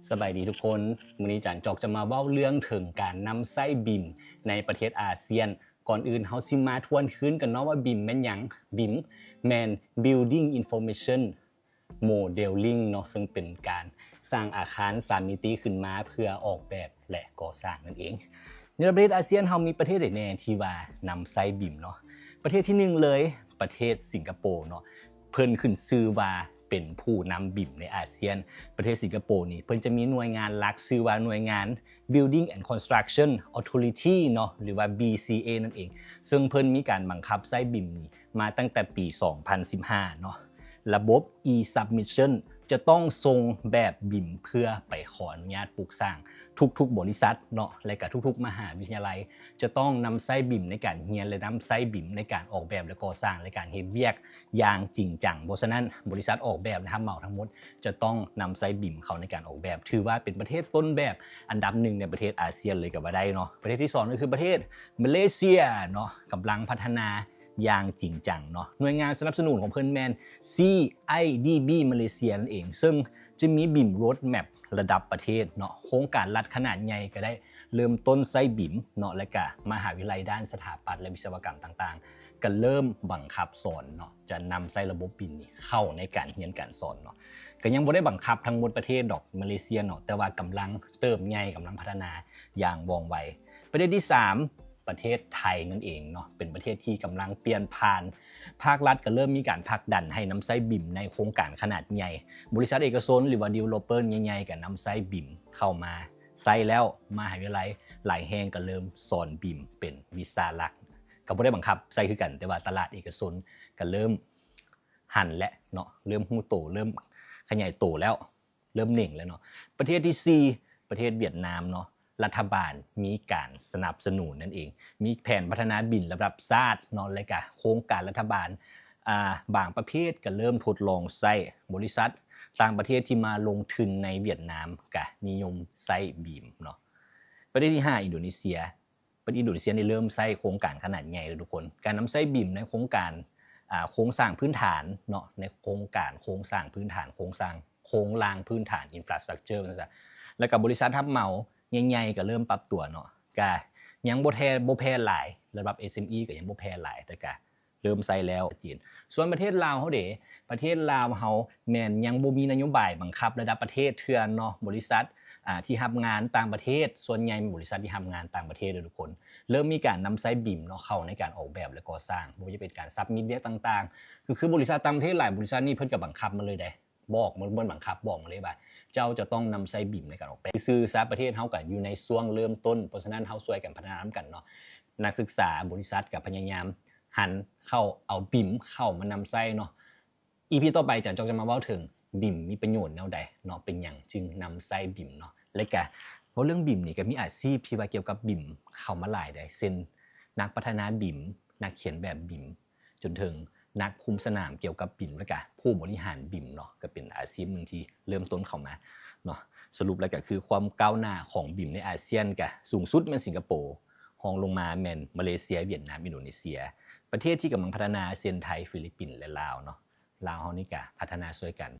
ສະບາຍດີທຸກຄົນ, ມື້ນີ້ຈານຈອກຈະມາເວົ້າເລື່ອງເຖິງການນຳໃຊ້ BIM ໃນປະເທດອາຊຽນ. ກ່ອນອື່ນເຮົາຊິມາທວນຄືນກັນເນາະວ່າ BIM ແມ່ນຫຍັງ? BIM ແມ່ນ Building Information Modelling ເນາະ, ເຊິ່ງເປັນການສ້າງອາຄານສາມມິຕິຂຶ້ນມາເພື່ອອອກແບບ ແລະ ກໍ່ສ້າງນັ້ນເອງ. ໃນປະເທດອາຊຽນເຮົາມີປະເທດໃດແດ່ທີ່ວ່ານຳໃຊ້ BIM ເນາະ? ປະເທດທີໜຶ່ງເລີຍ ປະເທດສິງກະໂປເນາະ, ເພິ່ນຂຶ້ນຊື່ວ່າເປັນຜູ້ນຳ BIM ໃນອາຊຽນ. ປະເທດສິງກະໂປນີ້ເພິ່ນຈະມີໜ່ວຍງານຫຼັກຊື່ວ່າໜ່ວຍງານ Building and Construction Authority ເນາະ ຫຼືວ່າ BCA ນັ້ນເອງ, ເຊິ່ງເພິ່ນມີການບັງຄັບໃຊ້ BIM ນີ້ມາຕັ້ງແຕ່ປີສອງພັນສິບຫ້າເນາະ. ລະບົບ e-submission ຈະຕ້ອງສົ່ງແບບ BIM ເພື່ອໄປຂໍອະນຸຍາດປຸກສ້າງ. ທຸກໆບໍລິສັດເນາະ ແລະກະທຸກໆມະຫາວິທະຍາໄລ ຈະຕ້ອງນຳໃຊ້ BIM ໃນການຮຽນ ແລະ ນຳໃຊ້ BIM ໃນການອອກແບບ ແລະ ກໍ່ສ້າງ ແລະ ການເຮັດວຽກຢ່າງຈິງຈັງ. ເພາະສະນັ້ນ ບໍລິສັດອອກແບບ ແລະ ຮັບເໝົາທັງໝົດ ຈະຕ້ອງນຳໃຊ້ BIM ເຂົ້າໃນການອອກແບບ, ຖືວ່າເປັນປະເທດຕົ້ນແບບອັນດັບໜຶ່ງໃນປະເທດອາຊຽນເລີຍກໍວ່າໄດ້ເນາະ. ປະເທດທີສອງກໍຄືປະເທດມາເລເຊຍເນາະ, ກຳລັງພັດທະນາຢ່າງຈິງຈັງເນາະ. ໜ່ວຍງານສະໜັບສະໜູນຂອງເພິ່ນແມ່ນ CIDB ມາເລເຊຍນັ້ນເອງ, ເຊິ່ງຈະມີ BIM Roadmap ລະດັບປະເທດເນາະ, ໂຄງການລັດຂະໜາດໃຫຍ່ກໍໄດ້ເລີ່ມຕົ້ນໃຊ້ BIM ເນາະ ແລະກະມະຫາວິທະຍາໄລດ້ານສະຖາປັດ ແລະ ວິສະວະກຳຕ່າງໆ ກໍເລີ່ມບັງຄັບສອນເນາະ, ຈະນຳໃຊ້ລະບົບ BIM ນີ້ເຂົ້າໃນການຮຽນການສອນເນາະ. ກໍຍັງບໍ່ໄດ້ບັງຄັບທັງໝົດປະເທດດອກ ມາເລເຊຍເນາະ, ແຕ່ວ່າກຳລັງເຕີບໃຫຍ່ ກຳລັງພັດທະນາຢ່າງວ່ອງໄວ. ປະເທດທີສາມ ປະເທດໄທນັ້ນເອງເນາະ, ເປັນປະເທດທີ່ກຳລັງປ່ຽນຜ່ານ. ພາກລັດກໍເລີ່ມມີການຜັກດັນໃຫ້ນຳໃຊ້ BIM ໃນໂຄງການຂະໜາດໃຫຍ່. ບໍລິສັດເອກະຊົນ ຫຼືວ່າ developer ໃຫຍ່ໆ ກໍນຳໃຊ້ BIM ເຂົ້າມາໃຊ້ແລ້ວ. ມະຫາວິທະຍາໄລຫຼາຍແຫ່ງກໍເລີ່ມສອນ BIM ເປັນວິຊາຫຼັກ. ກໍບໍ່ໄດ້ບັງຄັບໃຊ້ຄືກັນ, ແຕ່ວ່າຕະຫຼາດເອກະຊົນກໍເລີ່ມຫັນແລ້ວເນາະ, ເລີ່ມຮູ້ໂຕ, ເລີ່ມຂະຫຍາຍໂຕແລ້ວ, ເລີ່ມເໜັງແລ້ວເນາະ. ປະເທດທີສີ່ ປະເທດຫວຽດນາມເນາະ, ລັດຖະບານມີການສະໜັບສະໜູນນັ້ນເອງ, ມີແຜນພັດທະນາ BIM ລະດັບຊາດເນາະ ແລະກະໂຄງການລັດຖະບານ ອາ ບາງປະເພດກໍເລີ່ມທົດລອງໃຊ້. ບໍລິສັດຕ່າງປະເທດທີ່ມາລົງທຶນໃນຫວຽດນາມກະນິຍົມໃຊ້ BIM ເນາະ. ປະເທດທີຫ້າ ອິນໂດເນເຊຍ, ປະເທດອິນໂດເນເຊຍນີ້ເລີ່ມໃຊ້ໂຄງການຂະໜາດໃຫຍ່ແລ້ວທຸກຄົນ, ການນຳໃຊ້ BIM ໃນໂຄງການ ອາ ໂຄງສ້າງພື້ນຖານເນາະ, ໃນໂຄງການໂຄງສ້າງພື້ນຖານ, ໂຄງສ້າງ ໂຄງລ່າງພື້ນຖານ infrastructure ວ່າຊັ້ນຊະ. ແລ້ວກໍບໍລິສັດຮັບເໝົາໃຫຍ່ໆກໍເລີ່ມປັບຕົວເນາະ, ກະຍັງບໍ່ແຜ່ ບໍ່ແຜ່ຫຼາຍ, ລະດັບ SME ກໍຍັງບໍ່ແຜ່ຫຼາຍ, ແຕ່ກະເລີ່ມໃຊ້ແລ້ວ. ຈີນ. ສ່ວນປະເທດລາວເຮົາເດ? ປະເທດລາວເຮົາແມ່ນຍັງບໍ່ມີນະໂຍບາຍບັງຄັບລະດັບປະເທດເທື່ອເນາະ. ບໍລິສັດ ອາ ທີ່ຮັບງານຕ່າງປະເທດ, ສ່ວນໃຫຍ່ບໍລິສັດທີ່ຮັບງານຕ່າງປະເທດເດີທຸກຄົນ, ເລີ່ມມີການນຳໃຊ້ BIM ເນາະ ເຂົ້າໃນການອອກແບບ ແລະ ກໍ່ສ້າງ. ບໍ່ວ່າຈະເປັນການ submit ວຽກຕ່າງໆ, ກໍຄືບໍລິສັດຕ່າງປະເທດຫຼາຍບໍລິສັດນີ້ ເພິ່ນກໍບັງຄັບມາເລີຍເດ້. ບອກ ບໍ່ແມ່ນບັງຄັບ, ບອກມາເລີຍວ່າ ເຈົ້າຈະຕ້ອງນຳໃຊ້ BIM ໃນການອອກແບບ. ຊື່ໆຊະ ປະເທດເຮົາກໍຢູ່ໃນຊ່ວງເລີ່ມຕົ້ນ, ເພາະສະນັ້ນເຮົາຊ່ວຍກັນພັດທະນານຳກັນເນາະ. ນັກສຶກສາ, ບໍລິສັດກໍພະຍາຍາມຫັນເຂົ້າເອົາ BIM ເຂົ້າມານຳໃຊ້ເນາະ. ອີພີຕໍ່ໄປ ຈານຈອກຈະມາເວົ້າເຖິງ BIM ມີປະໂຫຍດແນວໃດເນາະ, ເປັນຫຍັງຈຶ່ງນຳໃຊ້ BIM ເນາະ. ແລະກະເວົ້າເລື່ອງ BIM ນີ້ ກໍມີອາຊີບທີ່ວ່າກ່ຽວກັບ BIM ເຂົ້າມາຫຼາຍໃດ, ເຊັ່ນ ນັກພັດທະນາ BIM, ນັກຂຽນແບບ BIM, ຈົນເຖິງນັກຄຸມສະໜາມກ່ຽວກັບ BIM ແລະກະຜູ້ບໍລິຫານ BIM ເນາະ, ກໍເປັນອາຊີບໜຶ່ງທີ່ເລີ່ມຕົ້ນເຂົ້າມາເນາະ. ສະຫຼຸບແລ້ວກໍຄືຄວາມກ້າວໜ້າຂອງ BIM ໃນອາຊຽນ ກະສູງສຸດແມ່ນສິງກະໂປ, ຮອງລົງມາແມ່ນມາເລເຊຍ, ຫວຽດນາມ, ອິນໂດເນເຊຍ. ປະເທດທີ່ກຳລັງພັດທະນາ ເຊັ່ນ ໄທ, ຟີລິບປິນ ແລະ ລາວເນາະ. ລາວເຮົານີ້ກະພັດທະນາຊ່ວຍກັນ.